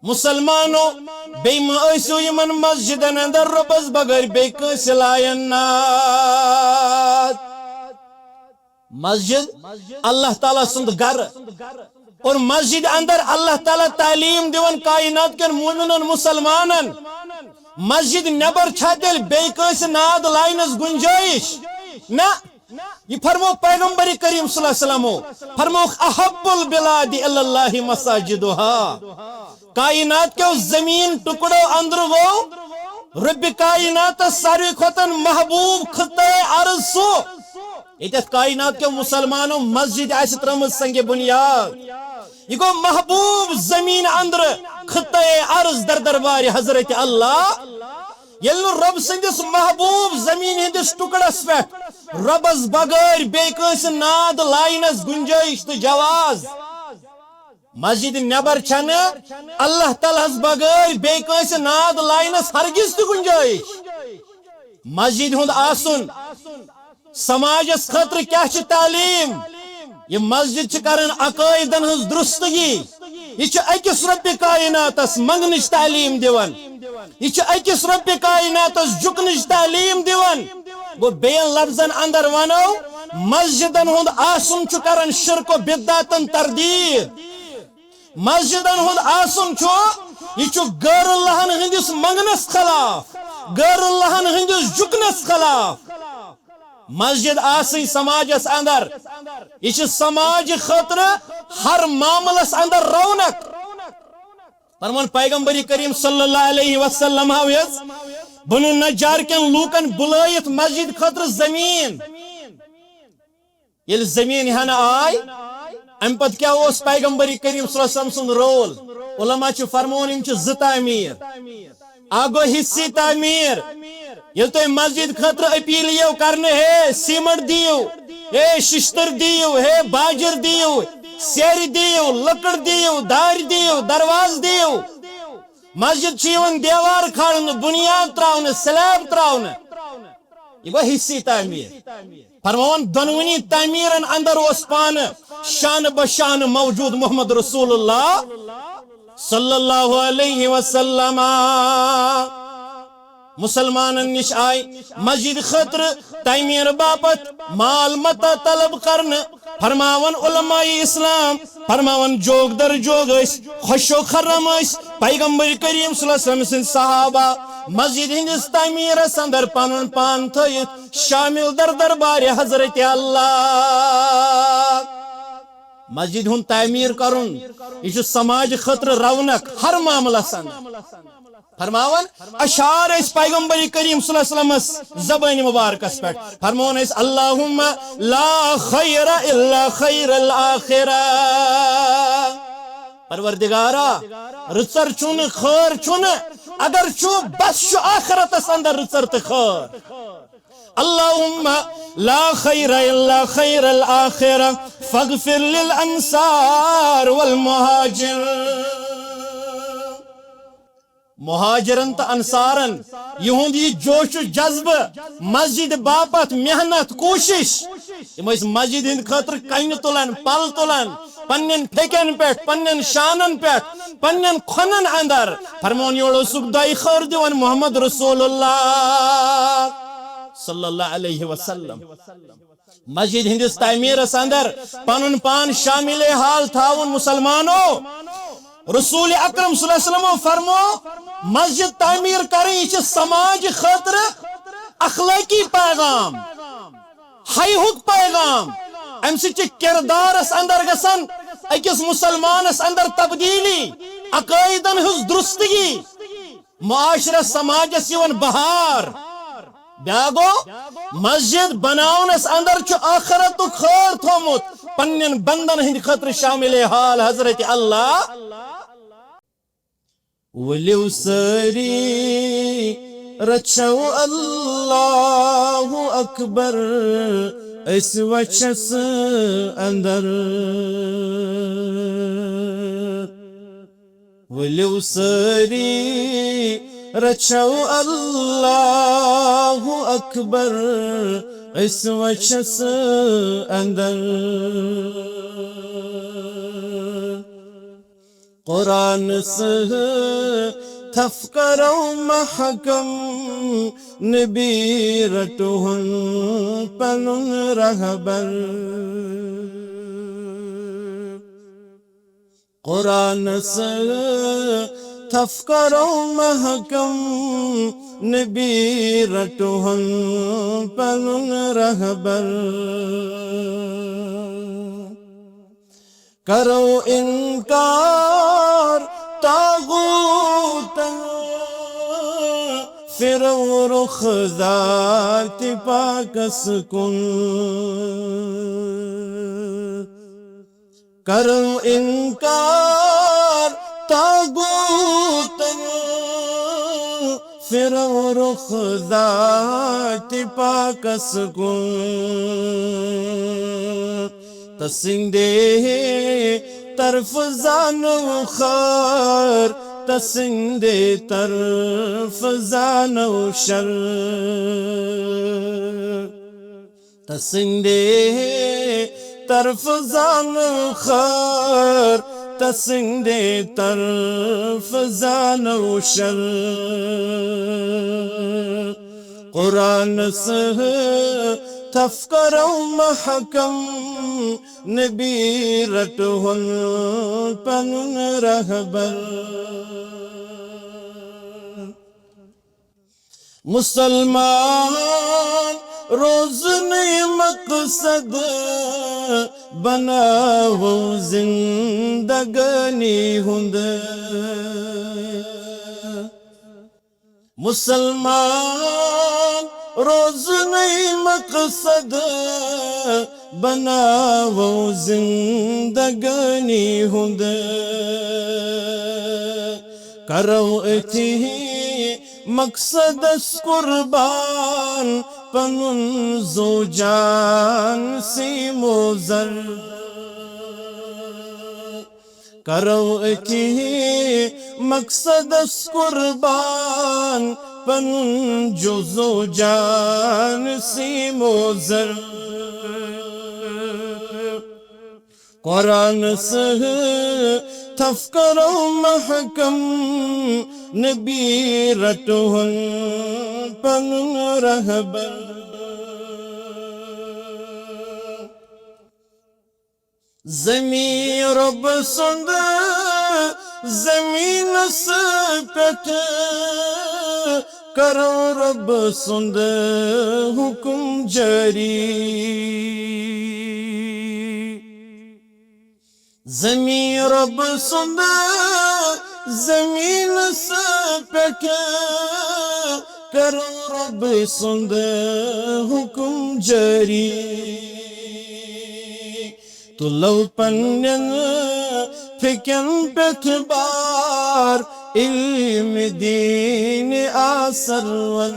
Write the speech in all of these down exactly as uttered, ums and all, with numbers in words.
مسلمانو، بیٚیہِ مہ ٲسِو یِمن مسجدن اندر رۄبس بغٲر بیٚیہِ کٲنٛسہِ لایان ناد۔ مسجد اللہ تعالیٰ سُنٛد گرٕ، اور مسجد اندر اللہ تعالیٰ تعلیٖم دِوان کائنات کٮ۪ن مومنن مسلمانن۔ مسجد نٮ۪بر چھا تیٚلہِ بیٚیہِ کٲنٛسہِ ناد لاینس گنجٲیش؟ نہ۔ یہِ فرموو پیغمبر کریم صلی اللہ علیہ وسلمو، فرمووُکھ، "احب البلاد الی اللہ مساجدہا۔" کائنات کیو زمین ٹکڑو اندرٕ گوٚو رب کائناتس ساروی کھۄتن محبوب خطے ارض سُہ، ییٚتٮ۪تھ کائنات کیو مسلمانو مسجد آسہِ ترٲمٕژ سنگ بنیاد۔ یہِ گوٚو محبوب زمین اندرٕ خطے ارض در دربار حضرت اللہ۔ ییٚلہِ نہٕ رۄب سٕنٛدِس محبوب زمیٖن ہٕنٛدِس ٹُکڑس پٮ۪ٹھ رۄبس بغٲر بیٚیہِ کٲنٛسہِ ناد لاینس گُنجٲیِش تہٕ جواز، مسجد نٮ۪بر چھنہٕ اللہ تعالیٰ ہس بغٲر بیٚیہِ کٲنٛسہِ ناد لاینس ہرگز تہِ گُنجٲیِش۔ مسجد ہُنٛد آسُن سماجس خٲطرٕ کیٛاہ چھِ تعلیٖم؟ یہِ مسجد چھِ کران عقٲیدن ہٕنٛز درستگی۔ یہِ چھِ أکِس رۄبِ کائناتس منٛگنٕچ تعلیٖم دِوان۔ یہِ چھِ أکِس رۄبِ کائناتس جُکنٕچ تعلیٖم دِوان۔ گوٚو، بیٚین لفظن اندر ونو، مسجدن ہُنٛد آسُن چھُ کران شرک و بدعتن تردید۔ مسجدن ہُنٛد آسُن چھُ، یہِ چھُ غٲر اللہن ہٕنٛدِس منٛگنس خلاف، غٲر اللہن ہٕنٛدِس جُکنس خلاف۔ مسجد آسٕنۍ سماجس اندر، یہِ چھِ سماج خٲطرٕ ہر معاملس اندر رونق۔ فرمان پیغمبر کریم صلی اللہ علیہ وسلم ہاو یس بنو نجار کٮ۪ن لوٗکن بُلٲیِتھ مسجد خٲطرٕ زمیٖن۔ ییٚلہِ زمیٖن ہٮ۪نہٕ آے، امہِ پتہٕ کیٛاہ اوس پیغمبر کریم صلی اللہ علیہ وسلم سُنٛد رول؟ علماء چھِ فرماوان، یِم چھِ زٕ تعمیٖر۔ اکھ گوٚو حصی تعمیٖر۔ ییٚلہِ تُہۍ مسجد خٲطرٕ اپیل یِیو کرنہٕ، ہے سیمنٹ دِیِو، ہے ششتٕر دِیِو، ہے باجِر دِیِو، سیرِ دِیِو، لٔکٕر دِیِو، دارِ دِیِو، دروازٕ دِیِو۔ مسجد چھِ یِوان دیوار کھالنہٕ، بُنیاد تراونہٕ، سلیب تراونہٕ۔ یہِ گوٚو حصی تعمیٖر۔ فرماوان، دۄنوٕنی تعمیٖرن اندر اوس پانہٕ شانہٕ بہ شانہٕ موجود محمد رسول اللہ صلی اللہ علیہ وسلم۔ مسلمانن نِش آے مسجد خٲطرٕ تعمیٖر باپتھ مال متاع طلب کرنہٕ۔ فرماوان علماء اسلام، فرماوان جوگ در جوگ ٲسۍ، خۄش و خرم ٲسۍ، پیغمبر کریم صلی اللہ علیہ وسلم سٕنٛدۍ صحابہ مسجد ہٕنٛدِس تعمیٖرس اندر پنُن پان تھٲیِتھ شامل در دربار حضرت اللہ۔ مسجد ہُنٛد تعمیٖر کرُن، یہِ چھُ سماج خٲطرٕ رونق ہر معاملس اندر۔ فرماوان، اشعار ٲسۍ پیغمبر کریم صلی اللہ علیہ وسلمس زبٲنۍ مبارکس پٮ۪ٹھ۔ فرماوان ٲسۍ، اللہم لا خیر الا خیر الآخرہ۔ پروردگارا، رٕژر چھُنہٕ، خٲر چھُنہٕ، اگر چھُ، بس چھُ آخرتس اندر رٕژر تہٕ خٲر۔ اللہم لا خیر الا خیر الآخرہ، فاغفر للانصار والمہاجر۔ مہاجرن تہٕ انصارن یِہُنٛد یہِ جوش و جذبہٕ، مسجد باپتھ محنت، کوٗشش، یِم ٲسۍ مسجد ہٕنٛدِ خٲطرٕ کنہِ تُلان، پل تُلان، پننٮ۪ن پھیٚکٮ۪ن پٮ۪ٹھ، پننٮ۪ن شانن پٮ۪ٹھ، پننٮ۪ن کھۄنن اندر۔ فرمون یورٕ اوسُکھ دۄیہِ خٲر دِوان محمد رسول اللہ صلی اللہ علیہ وسلم۔ مسجد ہٕنٛدِس تعمیٖرس اندر پنُن پان شامل حال تھاوُن۔ مسلمانو، رسول اکرم صلی اللہ علیہ وسلم فرمو، مسجد تعمیٖر کرٕنۍ، یہِ چھِ سماج خٲطرٕ اخلٲقی پیغام، حیہُک پیغام۔ امہِ سۭتۍ چھِ کردارس اندر گژھان أکِس مسلمانس اندر تبدیلی، عقٲیدن ہٕنٛز درستگی، معاشرس سماجس یِوان بہار۔ بیاکھ گوٚو، مسجد بناونس اندر چھُ آخرتُک خٲر تھومُت پننٮ۪ن بندن ہٕنٛدِ خٲطرٕ شامل حال حضرت اللہ۔ ؤلِو سٲری رچھو اللہ اکبر أسۍ وچھس اندر۔ ؤلِو سٲری رچھو اللہ اکبر أسۍ وچھس اندر۔ قرآن سۭتۍ تھپھ کرو محکم، نبی رٹہون پنُن رہبر۔ قرآن سۭتۍ تھپھ کرو محکم، نبی رٹہون پنُن رہبر۔ کرو انکار طاغوتن، پھرو رخ ذات پاکس کُن۔ کرو انکار طاغوتن، پھرو رخ ذات پاکس کُن۔ تسندے طرف زانو خیر، تسندے طرف زانو شر۔ تسندے طرف زانو خیر، تسندے طرف زانو شر۔ قرآن سۭتۍ تھپھ کرو محکم، نبی رٹہون پنُن رہبر۔ مسلمان روزنٕے مقصد، بناوو زندگانی ہُنٛد۔ مسلمان روزنٕے مقصد، بناوو زندگانی ہُنٛد۔ کرو أتھی مقصدس قربان، پنُن زُو جان سیمو زر۔ کرو أتھی مقصدس قربان، پنُن زُو جان سیمو زر۔ قرآن سۭتۍ تھپھ کرو محکم، نبی رٹہون پنُن رہبر۔ زمین رب سُنٛد، زمینس پٮ۪ٹھ کرو رب سُنٛد حکم جاری۔ زمین رب سُنٛد، زمینس پٮ۪ٹھ کرو رب سُنٛد حکم جاری۔ تُلو پننٮ۪ن پھیٚکٮ۪ن پٮ۪ٹھ بار، علم دین آ سرور۔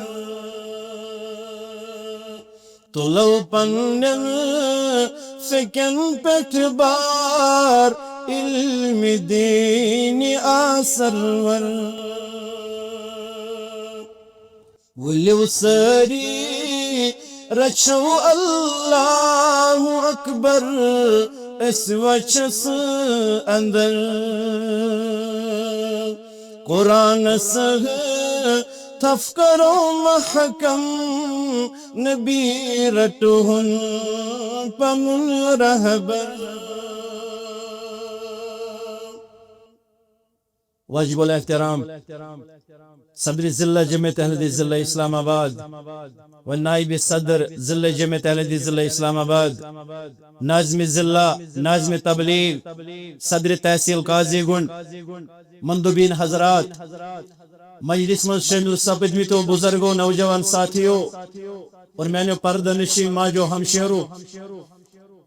تُلو پننٮ۪ن پھیٚکٮ۪ن پٮ۪ٹھ بار، علم دین آ سرور۔ ؤلِو سٲری رچھو اللہ اکبر، أسۍ وچھس اندر۔ قرآن سۭتۍ تھپھ کرو محکم، نبی رٹہون پنُن رہبر۔ واجب الاحترام صدر ضلع جمعیت اہل حدیث ضلع اسلام آباد و نائب صدر ضلع جمعیت اہل حدیث ضلع اسلام آباد، ناظم ضلع، ناظم تبلیغ، صدر تحصیل قاضی گنڈ، مندوبین حضرات، مجلس منٛز شٲمِل سپدمٕتیو بزرگو، نوجوان ساتھیو اور میانیو پردہ نشین ماجو ہمشیرو،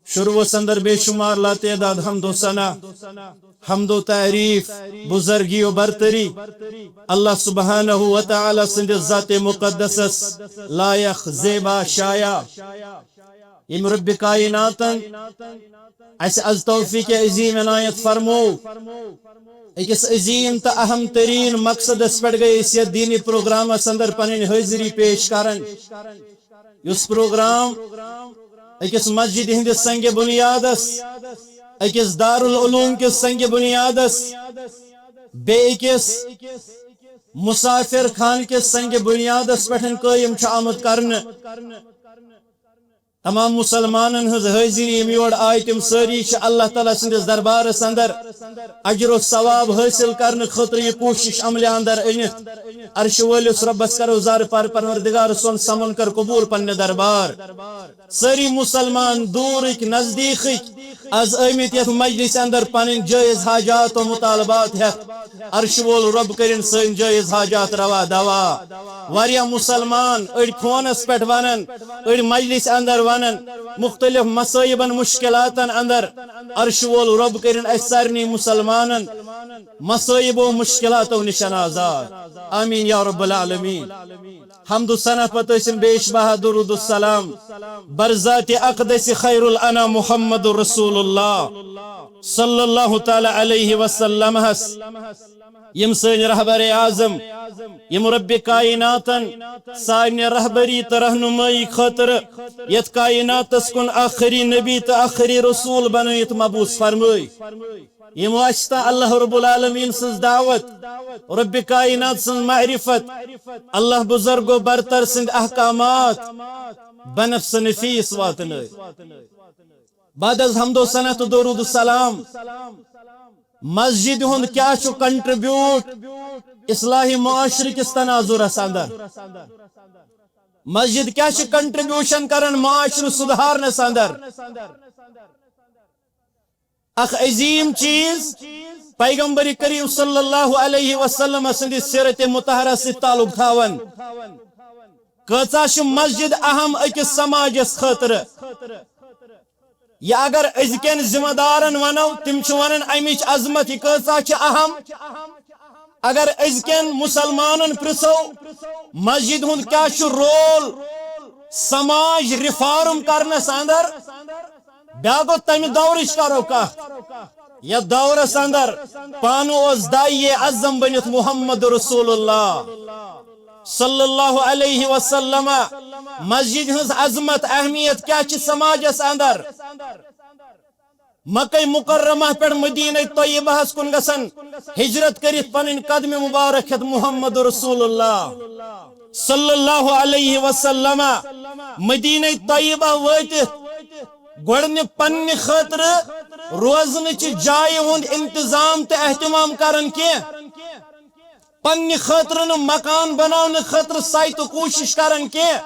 شروعس اندر بے شمار لاتعداد حمد و ثنا، حمد و تعریف، بزرگی و برتری اللہ سبحانہ و تعالی سٕنٛدِس ذات مقدسس لایق، زیبا، شایع، ییٚمۍ رب کائناتن اسہِ از توفیق عظیم عنایت فرمو۔ أکِس عظیم تہٕ اہم ترین مقصدس پٮ۪ٹھ گٔے أسۍ یتھ دینی پروگرامس اندر پنٕنۍ حٲضری پیش کران، یُس پروگرام أکِس مسجد ہٕنٛدِس سنگ بنیادس، أکِس دارالعلوم کِس سنگ بنیادس، بیٚیہِ أکِس مسافر خانہٕ کِس سنگ بنیادس پٮ۪ٹھ قٲیِم چھُ آمُت کرنہٕ۔ تمام مسلمانن ہٕنٛز حٲضری، یِم یور آے، تِم سٲری چھِ اللہ تعالیٰ سٕنٛدِس دربارس اندر اجر و ثواب حٲصِل کرنہٕ خٲطرٕ یہِ کوٗشش عملہِ اندر أنِتھ۔ عرشہِ وٲلِس رۄبس کرو زارٕ پار، پروردگار سون سمن کر قبول پننہِ دربار۔ سٲری مسلمان دوٗرٕکۍ نزدیٖکٕکۍ از آمٕتۍ یتھ مجلس اندر پنٕنۍ جٲیز حاجات و مطالبات ہٮ۪تھ، عرشہِ وول رۄب کٔرِن سٲنۍ جٲیز حاجات روا دوا۔ واریاہ مسلمان أڑۍ فونس پٮ۪ٹھ ونان، أڑۍ مجلس اندر ونان، مختلف مصائبن مشکلاتن اندر۔ عرشہِ وول رۄب کٔرِن اسہِ سارنٕے مسلمانن مصائب و مشکلاتو نِشن آزاد۔ آمین یا رب العالمین۔ حمد و ثنا پتہٕ ٲسِم پیش بہا درود السلام بر ذات اقدس خیر الانام محمد رسول اللہ صلی اللہ تعالیٰ علیہ وسلم ہس، یِم سٲنۍ رہبر اعظم، یِم رب کائناتن سانہِ رہبری تہٕ رہنمائی خٲطرٕ یتھ کائناتس کُن آخری نبی تہٕ آخری رسول بنٲیِتھ مبعوث فرمٲے۔ یِمو اَسہِ تہٕ اللہ رب العالمین سٕنٛز دعوت، رب کائنات سٕنٛز معرفت، اللہ بزرگ و برتر سٕنٛدۍ احکامات بنفس نفیس واتنٲے۔ بعد از حمد و ثنا تہٕ درود السلام، مسجد ہُنٛد کیٛاہ چھُ contribute اصلاح معاشرٕ کِس تناظرس اندر؟ مسجد کیٛاہ چھِ contribution کران معاشرٕ سدھارنس اندر؟ اکھ عظیم چیز، پیغمبر کریم صلی اللہ علیہ وسلم سٕنٛدِ سیرت مطہرہ سۭتۍ تعلق تھاوان۔ کۭژاہ چھِ مسجد اہم أکِس سماجس خٲطرٕ؟ یا اگر أزکٮ۪ن ذمہ دارن ونو، تِم چھِ ونان، امِچ عظمت یہِ کۭژاہ چھِ اہم۔ اگر أزکٮ۪ن مسلمانن پرژھو، مسجد ہُنٛد کیٛاہ چھُ role سماج reform کرنس اندر؟ بیاکھ گوٚو تمہِ دورٕچ کرو کتھ۔ یتھ دورس اندر پانہٕ اوس داعیِ اعظم بٔنِتھ محمد رسول اللہ صلی اللہ علیہ وسلم۔ مسجد ہٕنٛز عظمت، اہمیت کیٛاہ چھِ سماجس اندر؟ مکہ مکرمہ پٮ۪ٹھ مدینہ طیبہ ہس کُن گژھان، ہجرت کٔرِتھ پنٕنۍ قدمِ مبارک ہٮ۪تھ محمد رسول اللہ صلی اللہ علیہ وسلم مدینہ طیبہ وٲتِتھ، گۄڈٕ نہٕ پننہِ خٲطرٕ روزنٕچہِ جایہِ ہُنٛد انتظام تہٕ اہتمام کران کینٛہہ، پننہِ خٲطرٕ نہٕ مکان بناونہٕ خٲطرٕ سعی تہٕ کوٗشش کران کینٛہہ،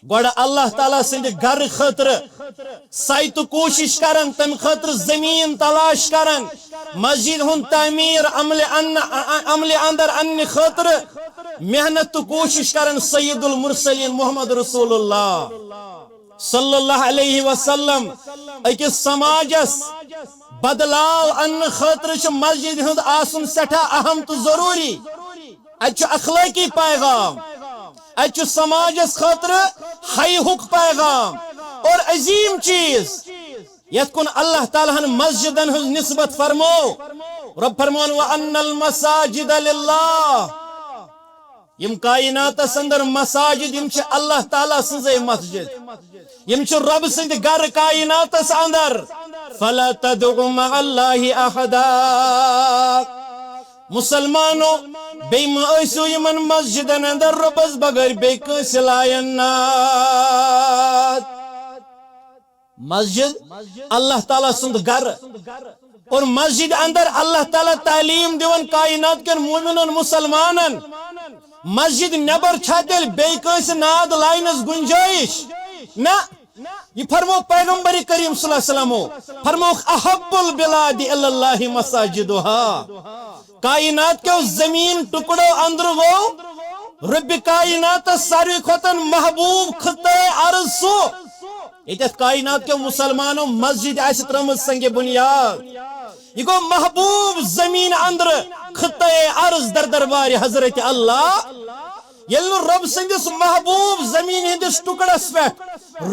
گۄڈٕ اللہ تعالیٰ سٕنٛدِ گرٕ خٲطرٕ سعی تہٕ کوٗشش کران، تمہِ خٲطرٕ زٔمیٖن تلاش کران، مسجد ہُنٛد تعمیٖر عملہِ ان-، عملہِ اندر اننہٕ خٲطرٕ محنت تہٕ کوٗشش کران۔ سید المرسلین محمد رسول اللہ صلی اللہ علیہ وسلم أکِس سماجس بدلاو اننہٕ خٲطرٕ چھُ مسجد ہُنٛد آسُن سٮ۪ٹھاہ اہم تہٕ ضروٗری۔ اتہِ چھُ اخلٲقی پیغام، اتہِ چھُ سماجس خٲطرٕ ہیہُک پیغام اور عظیم چیز، یتھ کُن اللہ تعالیٰ ہن مسجدن ہٕنٛز نسبت فرمو۔ رب فرمون، وَأَنَّ الْمَسَاجِدَ لِلَّهِ۔ یِم کائناتس اندر مساجد، یِم چھِ اللہ تعالیٰ سٕنٛزے مسجد، یِم چھِ رب سٕنٛدِ گرٕ کائناتس اندر۔ فَلَا تَدْعُوا مَعَ اللَّهِ أَحَدًا۔ مسلمانو، بیٚیہِ مہٕ ٲسِو یِمن مسجدن اندر رۄبس بغٲر بیٚیہِ کٲنٛسہِ لایان ناد۔ مسجد اللہ تعالیٰ سُنٛد گرٕ، اور مسجد اندر اللہ تعالیٰ تعلیٖم دِوان کائنات کٮ۪ن مومنن مسلمانن۔ مسجد نٮ۪بر چھا تیٚلہِ بیٚیہِ کٲنٛسہِ ناد لاینس گُنجٲیِش؟ نہ۔ یہِ فرموو پیغمبر کریم صلی اللہ علیہ وسلمو، فرمووُکھ، احب البلاد الی اللہ مساجدہا۔ کائنات کیو زمین ٹکڑو اندر گو رب کائنات ساروی کھوتن محبوب خطے ارض سو۔ یتھ کائنات کیو مسلمانو مسجد آسہِ ترٲمٕژ سنگ بنیاد۔ یہ گو محبوب زمین اندر خطے ارض در دربار حضرت اللہ۔ ییٚلہِ نہٕ رۄب سٕنٛدِس محبوب زمین ہٕنٛدِس ٹُکڑس پٮ۪ٹھ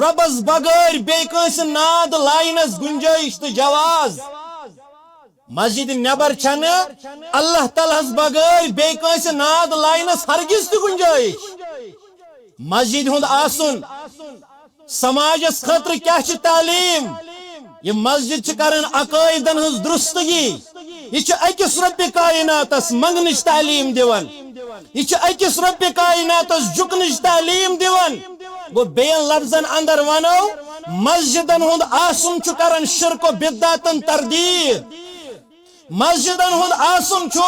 رۄبس بغٲر بیٚیہِ کٲنٛسہِ ناد لاینس گُنجٲیِش تہٕ جواز، مسجد نٮ۪بر چھنہٕ اللہ تعالیٰ ہس بغٲر بیٚیہِ کٲنٛسہِ ناد لاینس ہرگز تہِ گُنجٲیِش۔ مسجد ہُنٛد آسُن سماجس خٲطرٕ کیٛاہ چھِ تعلیٖم؟ یہِ مسجد چھِ کران عقٲیدن ہٕنٛز درستگی، یہِ چھُ أکِس رۄبِ کائناتس منگنٕچ تعلیٖم دِوان۔ یہِ چھُ أکِس رۄبِ کائناتس جُکنٕچ تعلیٖم دِوان۔ گوٚو، بیٚین لفظن اندر ونو، مسجدن ہُنٛد آسُن چھُ کران شرک و بدعتن تردید۔ مسجدن ہُنٛد آسُن چھُ،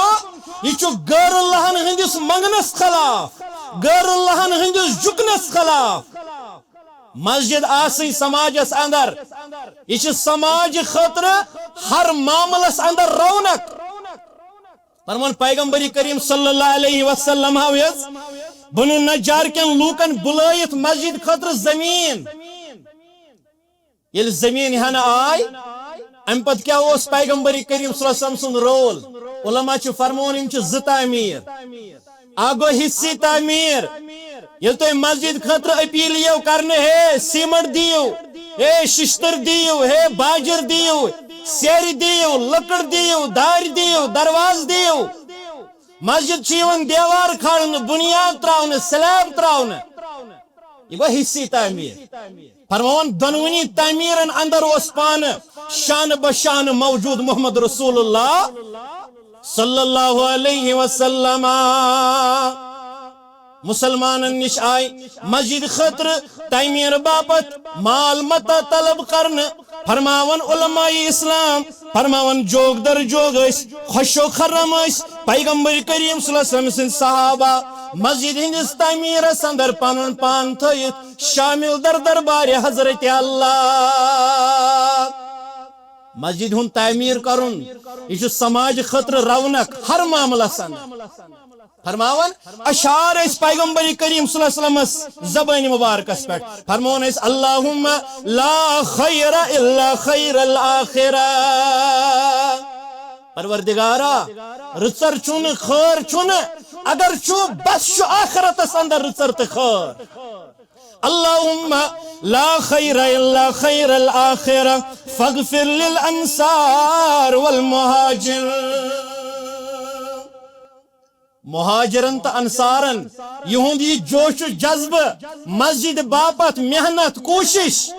یہِ چھُ غٲر اللہن ہٕنٛدِس منگنس خلاف، غٲر اللہن ہٕنٛدِس جُکنس خلاف۔ مسجد آسٕنۍ سماجس اندر، یہِ چھِ سماج خٲطرٕ ہر معاملس اندر رونق۔ فرمان پیغمبر کریم صلی اللہ علیہ وسلم ہاو یس بنو نجار کٮ۪ن لوٗکن بُلٲیِتھ مسجد خٲطرٕ زٔمیٖن۔ ییٚلہِ زٔمیٖن ہٮ۪نہٕ آے، امہِ پتہٕ کیٛاہ اوس پیغمبر کریم صلی اللہ علیہ وسلم سُنٛد رول؟ علماء چھِ فرماوان، یِم چھِ زٕ تعمیٖر۔ اکھ گوٚو حصی تعمیٖر۔ ییٚلہِ تُہۍ مسجد خٲطرٕ اپیل یِیو کرنہٕ، ہے سیمنٹ دِیِو، ہے ششتٕر دِیِو، ہے باجر دِیِو، سیرِ دِیِو، لٔکٕر دِیِو، دارِ دِیِو، دروازٕ دِیِو۔ مسجد چھِ یِوان دیوار کھالنہٕ، بُنیاد تراونہٕ، سلیب تراونہٕ۔ یہِ گوٚو حصی تعمیٖر۔ فرماوان، دۄنوٕنی تعمیٖرن اندر اوس پانہٕ شانہٕ بہ شانہٕ موجود محمد رسول اللہ صلی اللہ علیہ وسلم۔ مسلمانن نِش آے مسجد خٲطرٕ تعمیٖر باپتھ مال متاع طلب کرنہٕ۔ فرماوان علماء اسلام، فرماوان جوگ در جوگ ٲسۍ، خوش و خرم ٲسۍ پیغمبر کریم صلی اللہ علیہ وسلم سٕنٛدۍ صحابہ مسجد ہٕنٛدِس تعمیٖرس اندر پنُن پان تھٲیِتھ شامل در دربارِ حضرت اللہ۔ مسجد ہُنٛد تعمیٖر کرُن، یہِ چھُ سماج خٲطرٕ رونق ہر معاملس اندر۔ فرماوان، اشعار ٲسۍ پیغمبر کریم صلی اللہ علیہ وسلمس زبانِ مبارکس پٮ۪ٹھ۔ فرماوان ٲسۍ، اللہم لا خیر الا خیر الاخرہ۔ پروردگارا، رٕژر چھُنہٕ، خٲر چھُنہٕ، اگر چھُ، بس چھُ آخرتس اندر رٕژر تہٕ خٲر۔ اللہم لا خیر الا خیر الاخرہ، فاغفر للانصار والمہاجر۔ مہاجرن تہٕ انصارن یِہُنٛد یہِ جوش و جذبہٕ، مسجد باپتھ محنت، کوٗشش،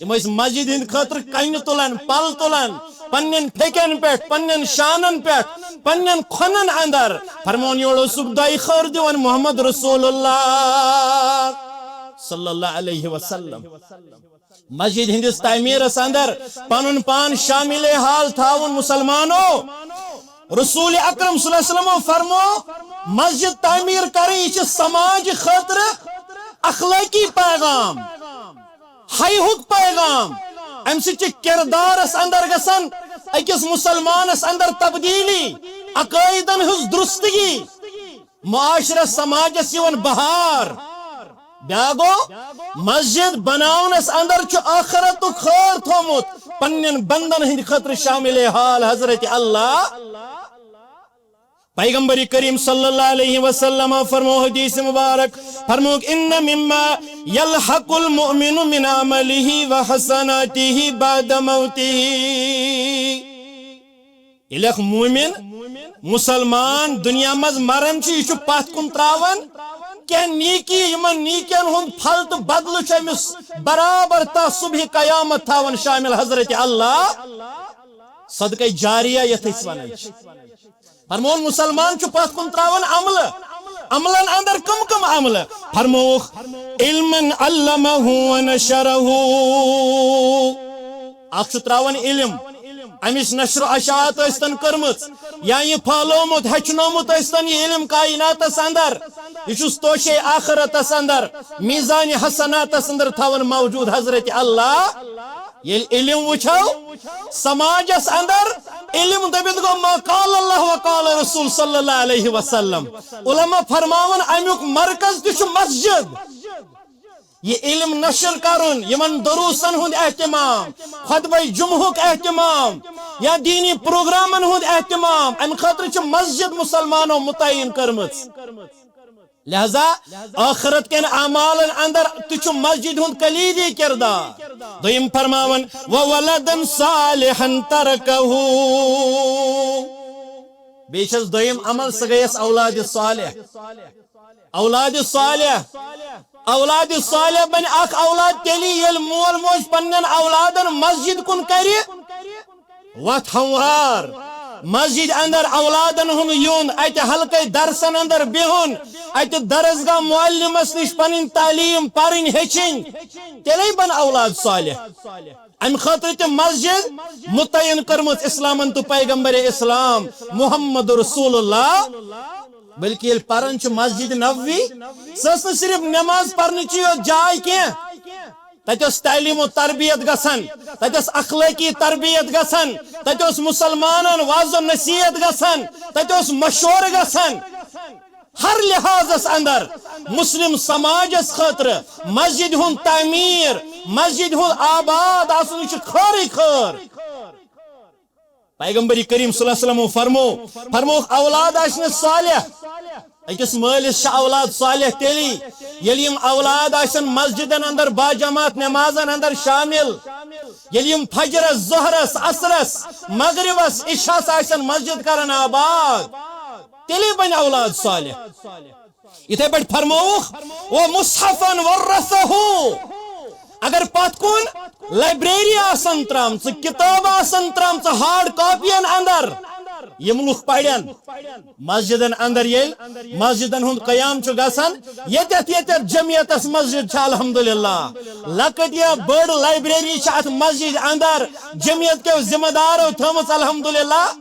یِم ٲسۍ مسجد ہٕنٛدِ خٲطرٕ کنہِ تُلان، پل تُلان، پننٮ۪ن پھیٚکٮ۪ن پٮ۪ٹھ، پننٮ۪ن شانن پٮ۪ٹھ، پننٮ۪ن کھۄنن اندر۔ فرمون یورٕ اوسُکھ دۄیہِ خٲر دِوان محمد رسول اللہ صلی اللہ علیہ وسلم۔ مسجد ہٕنٛدِس تعمیٖرس اندر پنُن پان شامل حال تھاوُن مسلمانو۔ رسول اکرم صلی اللہ علیہ وسلمو فرمو، مسجد تعمیٖر کرٕنۍ، یہِ چھِ سماج خٲطرٕ اخلٲقی پیغام، حیہُک پیغام۔ امہِ سۭتۍ چھِ کردارس اندر گژھان أکِس مسلمانس اندر تبدیلی، عقٲیدن ہٕنٛز درستگی۔ معاشرس سماجس یِوان بہار۔ بیاکھ گوٚو، مسجد بناونس اندر چھُ آخرتُک خٲر تھومُت پننٮ۪ن بندن ہٕنٛدِ خٲطرٕ شامل حال حضرت اللہ۔ پیغمبر کریم صلی اللہ علیہ وسلم فرمو حدیث مبارک، فرموک، ان مما یلحق المؤمن من عمله وحسناته بعد موته۔ ییٚلہِ اکھ مومن، مسلمان دُنیا منٛز مران چھُ، یہِ چھُ پتھ کُن تراوان کینٛہہ نیکی، یِمن نیکین ہُنٛد پھل تہٕ بدلہٕ چھُ أمِس برابر تا صبح قیامت تھاوان شامل حضرت اللہ۔ صدقہ جاریہ یتھ أسۍ ونان چھِ۔ فرمون مسلمان چھُ پتھ کُن تراوان عملہٕ۔ عملن اندر کم کم عملہٕ؟ فرمووُکھ، علما علمہ ونشرہ۔ اکھ چھُ تراوان علم، امِچ نشر و اشاعت ٲسۍتن کٔرمٕژ، یا یہِ پھٲلومُت، ہیٚچھنومُت ٲسۍتن یہِ علم کائناتس اندر، یہِ چھُس توشے آخرتس اندر، میزان حسناتس اندر تھاوان موجود حضرت اللہ۔ ییٚلہِ علم وٕچھو سماجس اندر، علم دٔپِتھ گوٚو ما قال اللہ و قال رسول صلی اللہ علیہ وسلم۔ علماء فرماوان امیُک مرکز تہِ چھُ مسجد۔ یہِ علم نشر کرُن، یِمن دروسن ہُنٛد اہتمام، خطبہ جمعہُک اہتمام یا دینی پروگرامن ہُنٛد اہتمام، امہِ خٲطرٕ چھِ مسجد مسلمانو متعین کٔرمٕژ۔ لہذا ٲخرت کٮ۪ن اعمالن اندر تہِ چھُ مسجد ہُنٛد کلیدی کردار۔ دوٚیِم فرماوان، وولدا صالحا ترکہ۔ بیٚیہِ چھس دوٚیِم عمل، سۄ گٔیس اولاد صالح۔ اولاد صالح، اولاد صالح بنہِ اکھ اولاد تیٚلی ییٚلہِ مول موج پننٮ۪ن اولادن مسجد کُن کرِ وتھ ہموار۔ مسجد اندر اولادن ہُنٛد یُن، اتہِ حلقے درسن اندر بِہُن، اتہِ درسگاہ معلمس نِش پنٕنۍ تعلیٖم پرٕنۍ ہیٚچھِنۍ، تیٚلے بن اولاد صالح۔ امہِ خٲطرٕ تہِ مسجد متعین کٔرمٕژ اسلامن تہٕ پیغمبر اسلام محمد رسول اللہ۔ بلکہ ییٚلہِ پران چھُ مسجد نبوی، سۄ ٲس نہٕ صرف نماز پرنٕچی یوت جاے کینٛہہ، تتہِ ٲس تعلیم و تربیت گژھان، تتہِ ٲس اخلٲقی تربیت گژھان، تتہِ اوس مسلمانن وعظ و نصیحت گژھان، تتہِ اوس مشورٕ گژھان۔ ہر لحاظس اندر مسلم سماجس خٲطرٕ مسجد ہُنٛد تعمیر، مسجد ہُنٛد آباد آسُن، یہِ چھُ خٲرٕے خٲر۔ پیغمبر کریم صلی اللہ علیہ وسلم فرمو، فرمووُکھ، اولاد آسہِ نہٕ صالح، أکِس مٲلِس چھِ اولاد صالح تیٚلی، ییٚلہِ یِم اولاد آسن مسجدن اندر باجماعت نمازن اندر شامل، ییٚلہِ یِم فجرس، ظہرس، عصرس، مغربس، عشاءس آسن مسجد کران آباد، تیٚلے بنہِ اولاد صالح۔ یِتھے پٲٹھۍ فرمووُکھ، "ومصحفا ورثه"۔ اگر پتھ کُن لائبریری آسن ترامژٕ، کتاب آسن ترامژٕ ہارڈ کاپین اندر، یِم لُکھ پرن، مسجدن اندر ییٚلہِ مسجدن ہُنٛد قیام چھُ گژھان، ییٚتٮ۪تھ ییٚتٮ۪تھ جمعیتس مسجد چھِ الحمدللہ، لۄکٕٹ یا بٔڑ لائبریری چھِ اتھ مسجد اندر، جمعیت کیو ذمہ دارو تھٲومٕژ الحمدللہ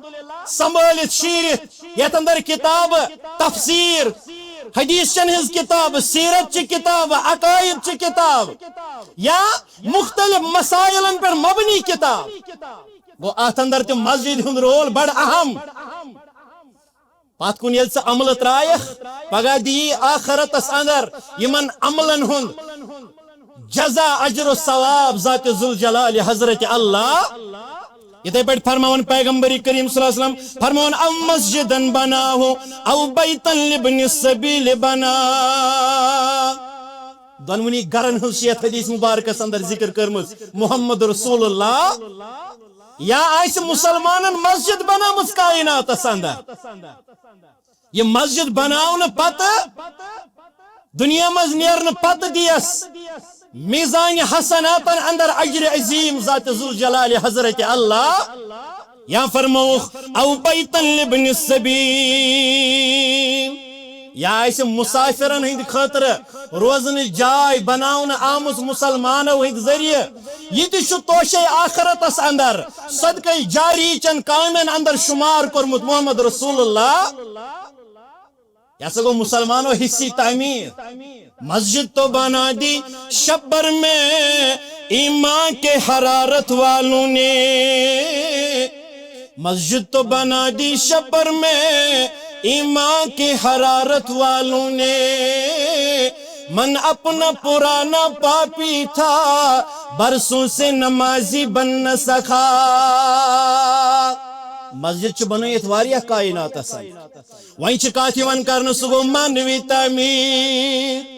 سنبھٲلِتھ شیٖرِتھ، یتھ اندر کتاب تفسیر، حدیث چن ہٕنٛز کتاب، سیرت چہِ کتاب، عقائد چہِ کتاب یا مختلف مسائلن پٮ۪ٹھ مبنی کتاب۔ گوٚو اتھ اندر تہِ مسجد ہُنٛد رول بڑٕ اہم۔ پتھ کُن ییٚلہِ ژٕ عملہٕ ترٛایَکھ، پگاہ دِیی آخرتس اندر یِمن عملن ہُنٛد جزا، اجر و ثواب ذات ذوالجلال حضرت اللہ۔ یِتھے پٲٹھۍ فرماوان پیغمبر کریم صلی اللہ علیہ وسلم، فرماوان، "او مسجدا بناه او بیتا لابن السبیل بنا۔" دۄنوٕنی گرن ہٕنٛز چھِ یتھ حدیث مبارکس اندر ذکر کٔرمٕژ۔ محمد رسول اللہ یا آسہِ مسلمانن مسجد بنٲومٕژ کائناتس اندر۔ یہِ مسجد بناونہٕ پتہٕ، دنیا منٛز نیرنہٕ پتہٕ دِیس میزان حسناتن اندر اجر عظیم ذات ذوالجلال حضرت اللہ۔ یا فرمووُکھ، "او بیتا لابن السبیل"، یا آسہِ مسافرن ہٕنٛدِ خٲطرٕ روزنٕچ جاے بناونہٕ آمٕژ مسلمانو ہٕنٛدِ ذٔریعہٕ۔ یہِ تہِ چھُ توشے آخرتس اندر صدقے جاری چن کامٮ۪ن اندر شمار کوٚرمُت محمد رسول اللہ۔ یہ ہسا گوٚو مسلمانو حصی تعمیر۔ مسجد تو بنا دی شب بھر میں ایمان کے حرارت والوں نے، مسجد تو بنا دی شب بھر میں ایمان کے حرارت والوں نے، من اپنا پرانا پاپی تھا، برسوں سے نمازی بن نہ سکا۔ مسجد چھِ بنٲیِتھ واریاہ کائناتس اندر۔ وۄنۍ چھِ کتھ یِوان کرنہٕ، سُہ گوٚو معنوی تعمیٖر۔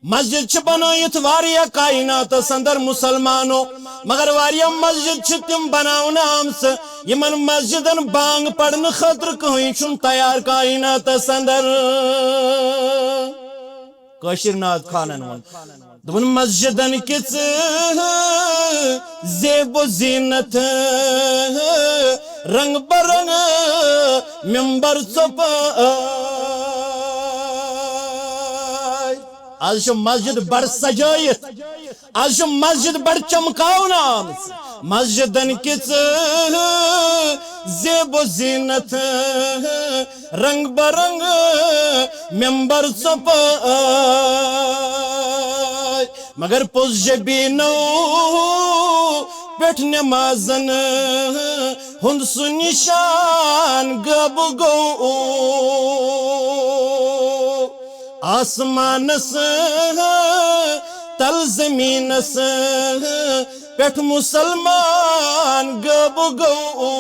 مسجد چھِ بنٲیِتھ واریاہ کائناتس اندر مسلمانو، مگر واریاہ مسجد چھِ تِم بناونہٕ آمژٕ، یِمن مسجدن بانگ پرنہٕ خٲطرٕ کٕہٕنۍ چھُنہٕ تیار کائناتس اندر۔ کٲشِر نعت خوانن ووٚن، دوٚپُن، مسجدن کِژھ زیب و زینت، رنگ برنگ ممبر ژوٚپہٕ۔ از چھِ مسجد بڑٕ سجٲیِتھ، از چھِ مسجد بڑٕ چمکاونہٕ آمٕژ۔ مسجدن کِژھ زیب و زینت، رنگ برنگ ممبر ژوٚپہٕ، مگر پوٚز جبیٖنو پٮ۪ٹھ نمازن ہُنٛد سُہ نشان غٲب گوٚو۔ آسمانس تل زمینس پٮ۪ٹھ مسلمان غٲب گوٚو۔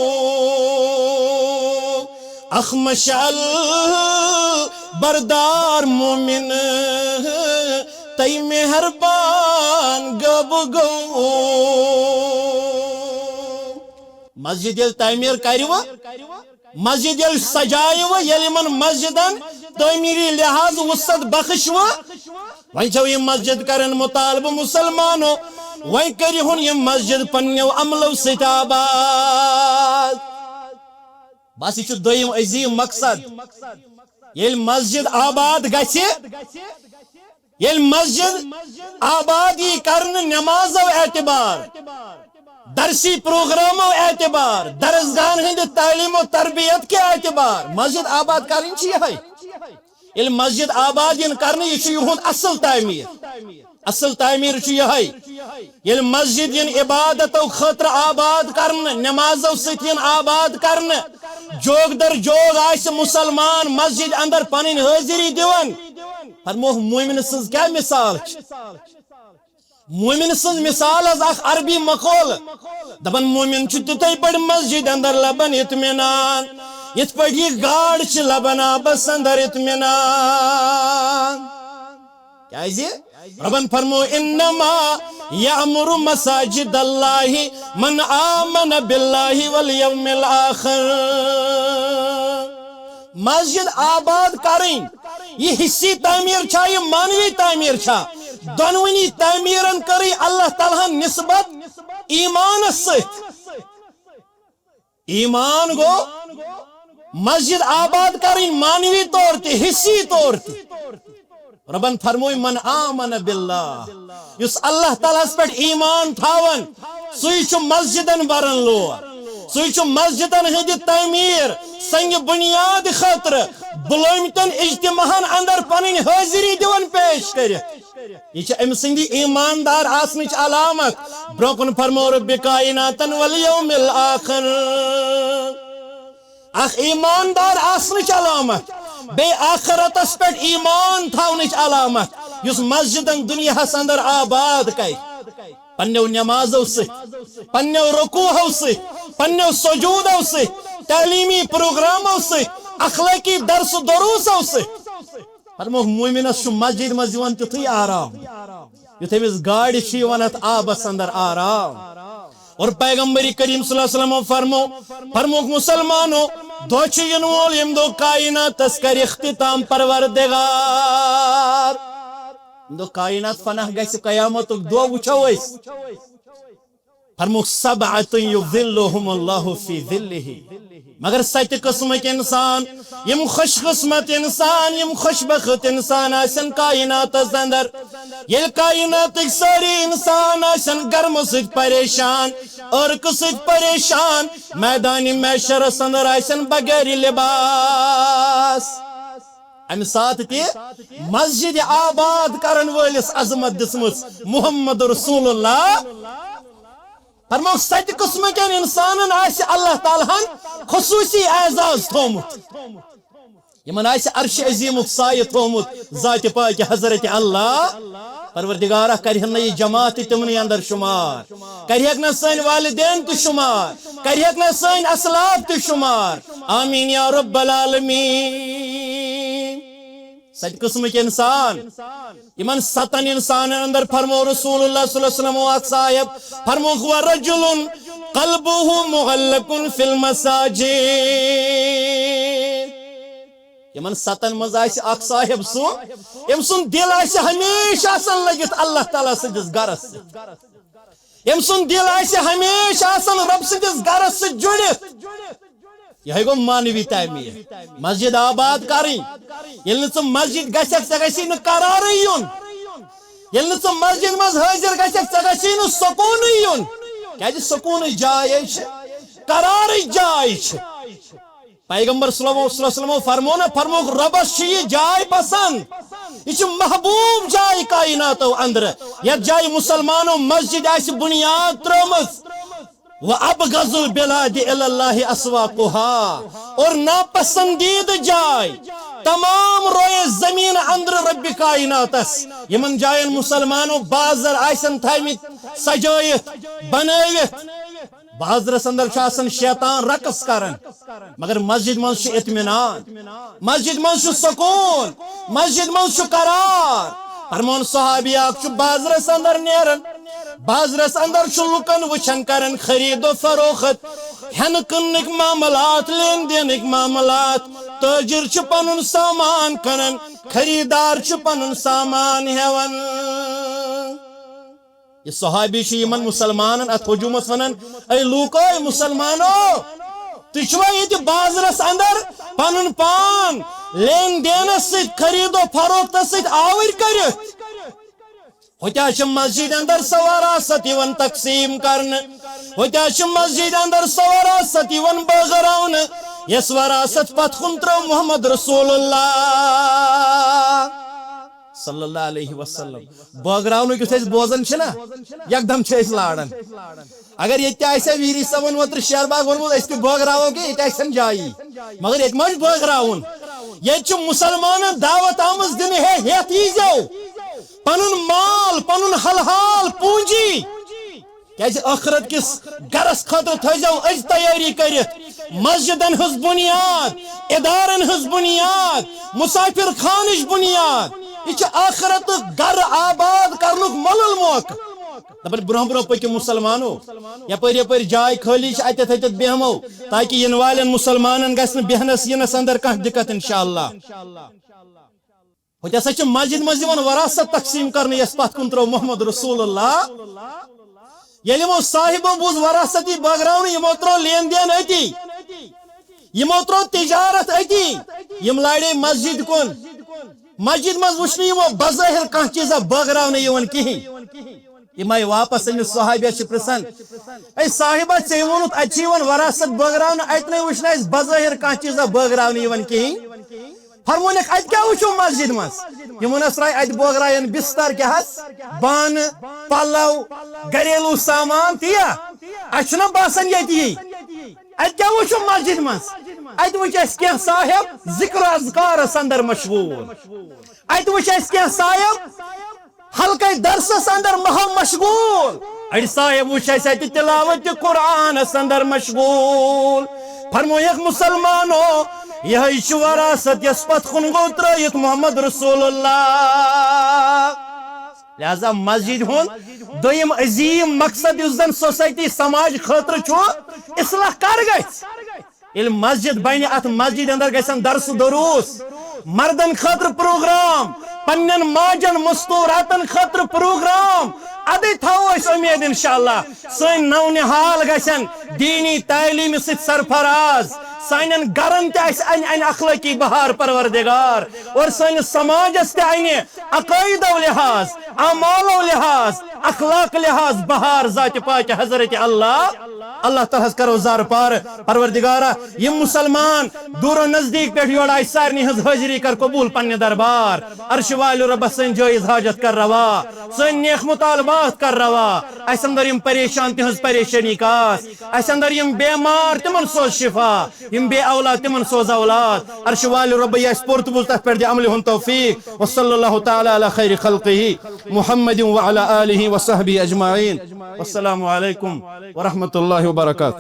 اکھ مشعل بردار مومن، تٔمۍ مہربان غٲب گوٚو۔ مسجد ییٚلہِ تعمیٖر کرِ وۄنۍ، مسجد ییٚلہِ سجایہِ وۄنۍ، ییٚلہِ یِمن مسجدن تعمیٖری لحاظ وسعت بخش وۄنۍ، وۄنۍ چھو یہِ مسجد کران مطالبہٕ مسلمانو، وۄنۍ کٔرِہُن یہِ مسجد پننیو عملو سۭتۍ آباد۔ بس، یہِ چھُ دوٚیِم عظیٖم مقصد۔ ییٚلہِ مسجد آباد گژھِ، ییٚلہِ مسجد آباد یی کرنہٕ نمازو اعتبار، درسی پروگرامو اعتبار، درسگاہن ہٕنٛدِ تعلیم و تربیت کہِ اعتبار، مسجد آباد کرٕنۍ چھِ یِہے۔ ییٚلہِ مسجد آباد یِن کرنہٕ، یہِ چھُ یِہُنٛد اصل تعمیٖر۔ اصل تعمیٖر چھُ یِہے۔ ییٚلہِ مسجد یِن عبادتو خٲطرٕ آباد کرنہٕ، نمازو سۭتۍ یِن آباد کرنہٕ، جوگ در جوگ آسہِ مسلمان مسجد اندر پنٕنۍ حٲضری دِوان۔ فرمووُکھ، مومن سٕنٛز کیٛاہ مثال چھِ؟ مومن سٕنٛز مثال حظ اکھ عربی مقولہٕ۔ دپان، مومن چھُ تِتھے پٲٹھۍ مسجد اندر لبان اطمینان، یِتھ پٲٹھۍ یہِ گاڈ چھِ لبان آبس اندر اطمینان۔ کیازِ؟ ربن فرمو، انما یعمر مساجد اللہ من آمن باللہ والیوم الآخر۔ مسجد آباد کرٕنۍ، یہِ حصی تعمیٖر چھا، یہِ معنوی تعمیٖر چھا؟ دۄنوٕنی تعمیٖرن کٔرٕے اللہ تعالیٰ ہن نسبت ایمانس سۭتۍ۔ ایمان گوٚو مسجد آباد کرٕنۍ، معنوی طور تہِ، حصی طور تہِ۔ ربن فرمووُن، من آمن باللہ، یُس اللہ تعالیٰ ہس پٮ۪ٹھ ایمان تھاون، سُے چھُ مسجدن برن لوٗر، سُے چھُ مسجدن ہٕنٛدِ تعمیٖر، سنگ بنیاد خٲطرٕ بُلٲومٕتٮ۪ن اجتماعن اندر پنٕنۍ حٲضری دِوان پیش کٔرِتھ۔ یہِ چھِ أمۍ سٕنٛدِ ایماندار آسنٕچ علامت۔ برونٛہہ کُن فرمو رب کائناتن والیوم الآخر۔ اکھ ایماندار آسنٕچ علامت، بیٚیہِ آخرتس پٮ۪ٹھ ایمان تھاونٕچ علامت، یُس مسجدن دنیاہس اندر آباد کرِ، پننیو نمازو سۭتۍ، پننیو رکوعو سۭتۍ، پننیو سجودو سۭتۍ، تعلیمی پروگرامو سۭتۍ، اخلٲقی درس و دروسو سۭتۍ۔ فرمووُکھ، مومنس چھُ مسجد منٛز یِوان تیُتھُے آرام، یُتھ أمِس گاڑِ چھُ یِوان اتھ آبس اندر آرام۔ اور پیغمبر کریم صلی اللہ علیہ وسلم فرمو، فرمووُکھ، مسلمانو، دۄہ چھُ یِنہٕ وول، ییٚمہِ دۄہ کائناتس کرِ اختتام پروردگار۔ ییٚمہِ دۄہ کائنات فنا گژھِ، قیامتُک دۄہ وٕچھو أسۍ۔ فرمووُکھ، سبعة یظلهم اللہ فی ظلہ۔ مگر ستہِ قٕسمٕکۍ انسان، یِم خوش قسمت انسان، یِم خوش بخت انسان آسن کائناتس اندر، ییٚلہِ کائناتٕکۍ سٲری انسان آسن گرمہٕ سۭتۍ پریشان، عرقہٕ سۭتۍ پریشان، میدانِ محشرس اندر آسن بغیر لباس۔ امہِ ساتہٕ تہِ مسجد آباد کرن وٲلِس عظمت دِژمٕژ محمد رسول اللہ۔ فرمووُکھ، ستہِ قٕسمہٕ کٮ۪ن انسانن آسہِ اللہ تعالیٰ ہن خصوصی اعزاز تھوومُت۔ یِمن آسہِ عرش عظیمُک سایہِ تھوومُت ذاتِ پاکہِ حضرت اللہ۔ پروردگارا، کرِہن نہٕ یہِ جماعت تہِ تِمنٕے اندر شمار، کرِہکھ نہ سٲنۍ والدین تہِ شمار، کرِہکھ نہ سٲنۍ اسلاف تہِ شمار۔ آمین یا رب العالمین۔ ستہِ قٕسمٕکۍ انسان، یِمن ستن انسانن اندر فرمو رسول اللہ صلی اللہ علیہ وسلم اکھ صاحب، فرمووُکھ، ورجل قلبہ معلق فی المساجد۔ یِمن ستن منٛز آسہِ اکھ صاحب سُہ، أمۍ سُنٛد دِل آسہِ ہمیشہِ آسان لٔگِتھ اللہ تعالیٰ سٕنٛدِس گرس سۭتۍ۔ أمۍ سُنٛد دِل آسہِ ہمیشہِ آسان رۄب سٕنٛدِس گرس سۭتۍ جُڑِتھ۔ یِہوٚے گوٚو معنوی تعمیٖر، مسجد آباد کرٕنۍ۔ ییٚلہِ نہٕ ژٕ مسجد گژھکھ، ژےٚ گژھی نہٕ قرارٕے یُن۔ ییٚلہِ نہٕ ژٕ مسجد منٛز حٲضِر گژھکھ، ژےٚ گژھی نہٕ سکوٗنٕے یُن۔ کیازِ؟ سکوٗنٕچ جاے چھِ، قرارٕچ جاے چھِ۔ پیغمبر صلی اللہ علیہ وسلم فرمو نا، فرمووُکھ، رۄبس چھِ یہِ جاے پسند، یہِ چھِ محبوب جاے کائناتو اندرٕ، یتھ جایہِ مسلمانو مسجد آسہِ بنیاد ترٲومٕژ۔ وَأَبْغَضُ الْبِلَادِ إِلَى اللَّهِ أَسْوَاقُهَا، اور ناپسندیدٕ جاے تمام روئے زمین اندرٕ رب کائناتس، یِمن جاین مسلمانو بازر آسن تھٲومٕتۍ سجٲیِتھ، بنٲوِتھ۔ بازرس اندر چھُ آسان شیطان رقص کران، مگر مسجد منٛز چھُ اطمینان، مسجد منٛز چھُ سکوٗن، مسجد منٛز چھُ قرار۔ فرمون، صحابی اکھ چھُ بازرس اندر نیران، بازرس اندر چھُ لُکن وٕچھان، کران خرید و فروخت، ہٮ۪نہٕ کٕننٕکۍ معاملات، لین دینٕکۍ معاملات۔ تٲجِر چھُ پنُن سامان کٕنان، خریدار چھُ پنُن سامان ہٮ۪وان۔ یہِ صحابی چھُ یِمن مسلمانن اتھ ہجومس ونان، اے لوٗکو، اے مسلمانو، تُہۍ چھِوا ییٚتہِ بازرس اندر پنُن پان لین دینس سۭتۍ، خرید و فروختس سۭتۍ آوٕرۍ کٔرِتھ؟ ہوٚتہِ حظ چھِ مسجد اندر سۄ وراثت یِوان تقسیٖم کرنہٕ۔ ہوٚتہِ حظ چھِ مسجد اندر سۄ وراثت یِوان بٲگراونہٕ، یۄس وراثت پتھ کُن ترٲو محمد رسول اللہ صلی اللہ علیہ وسلم۔ بٲگراونُک یُتھ أسۍ بوزان چھِنا، یکدم چھِ أسۍ لاران۔ اگر ییٚتہِ تہِ آسہِ ہا ویری صٲبن اوترٕ شیر باغ ووٚنمُت، أسۍ تہِ بٲگراوو کہِ ییٚتہِ آسہِ ہن جایی، مگر ییٚتہِ ما چھُ بٲگراوُن؟ ییٚتہِ چھُ مُسلمانن دعوت آمٕژ دِنہٕ، ہے ہیٚتھ ییٖزیو، پنُن مال، پنُن حلحال پوٗنجی، کیازِ ٲخرت کِس گرس خٲطرٕ تھٲیزیو أزۍ تیٲری کٔرِتھ۔ مسجدن ہٕنٛز بُنیاد، ادارن ہٕنٛز بُنیاد، مسافر خانٕچ بُنیاد، یہِ چھِ ٲخرتُک گرٕ آباد کرنُک مۄلُل موقعہٕ۔ دپان برونٛہہ برونٛہہ پٔکِو مُسلمانو، یپٲرۍ یپٲرۍ جاے خٲلی چھِ، اتٮ۪تھ اتٮ۪تھ بیہمو، تاکہِ یِنہٕ والٮ۪ن مُسلمانن گژھِ نہٕ بیہنس یِنس اندر کانٛہہ دِقت انشاءاللہ۔ ہوٚتہِ ہسا چھِ مسجد منٛز یِوان وراثت تقسیٖم کرنہٕ، یۄس پتھ کُن ترٲو محمد رسول اللہ۔ ییٚلہِ یِمو صاحبو بوٗز وراثتی بٲگراونہٕ، یِمو ترٲو لین دین أتی، یِمو ترٲو تجارت أتی، یِم لاڑے مسجد کُن۔ مسجد منٛز وٕچھ نہٕ یِمو بظٲہر کانٛہہ چیٖزا بٲگراونہٕ یِوان کِہینۍ۔ یِم آیہِ واپس أمِس صحابیس چھِ پرژھان، "اے صاحبہ، ژےٚ ووٚنُتھ اتہِ چھِ یِوان وراثت بٲگراونہٕ، اتہِ نَے وٕچھ نہٕ اَسہِ بظٲہر کانٛہہ چیٖزا بٲگراونہٕ یِوان کِہینۍ۔" فرمونکھ، "اتہِ کیٛاہ وٕچھو مسجد منٛز؟" یِمو نہ حظ ترٛایہِ اتہِ بٲگراون بستر کیٛاہ حظ، بانہٕ، پلو، گریلو سامان، تی یا؟ اسہِ چھُنہ باسان ییٚتہِ یی۔ اتہِ کیٛاہ وٕچھو مسجد منٛز؟ اتہِ وٕچھ اسہِ کینٛہہ صاحب ذکر و اذکارس اندر مشغول۔ اتہِ وٕچھ اسہِ کینٛہہ صاحب حلقے درسس اندر محو مشغول۔ اڑِ صاحب وٕچھ اسہِ اتہِ تلاوت قرآنس اندر مشغول۔ فرمویکھ، مسلمانو، یہے چھِ وراثت یس پتھ کُن گوٚو ترٲیِتھ محمد رسول اللہ۔ لہذا مسجد ہُنٛد دوٚیِم عظیٖم مقصد یُس زن سوسائٹی سماج خٲطرٕ چھُ، اصلاح کر گژھِ؟ ییٚلہِ مسجد بنہِ، اتھ مسجد اندر گژھن درس و دروس، مردن خٲطرٕ پروگرام، پننٮ۪ن ماجن مستوراتن خٲطرٕ پروگرام۔ ادے تھاوو أسۍ اُمید انشاءاللہ سٲنۍ نو نہال گژھن دینی تعلیمہِ سۭتۍ سرفراز۔ سانٮ۪ن گرن تہِ اسہِ انہِ انہِ اخلٲقی بہار پروردگار، اور سٲنِس سماجس تہِ انہِ عقٲیدو لحاظ، اعمالو لحاظ، اخلاق لحاظ بہار ذاتِ پاکِ حضرت اللہ۔ اللہ تعالیٰ ہس کرو زار پار۔ پروردگارا، یِم مسلمان دور و نزدیک پٮ۪ٹھ یور آیہِ، سارنٕے ہٕنٛز حٲضری کر قبول پننہِ دربار۔ عرش والہِ رۄبس سٲنۍ جٲیز حاجت کر روا، سٲنۍ نیک مطالبات کر روا۔ اسہِ اندر یِم پریشان، تِہٕنٛز پریشٲنی کاس۔ اسہِ اندر یِم بیمار، تِمن سوز شفا۔ یِم بے اولاد، تِمن سوز اولاد۔ عرش والہِ رۄبہ یہِ اسہِ پوٚر تہٕ بوٗز، تتھ پٮ۪ٹھ دِ عملہِ ہُنٛد توفیق۔ وصلی اللہ تعالیٰ علی خیر خلقہ محمد وعلی آلہ وصحبہ اجمعین۔ والسلام علیکم ورحمۃ اللہ وبرکاتہ۔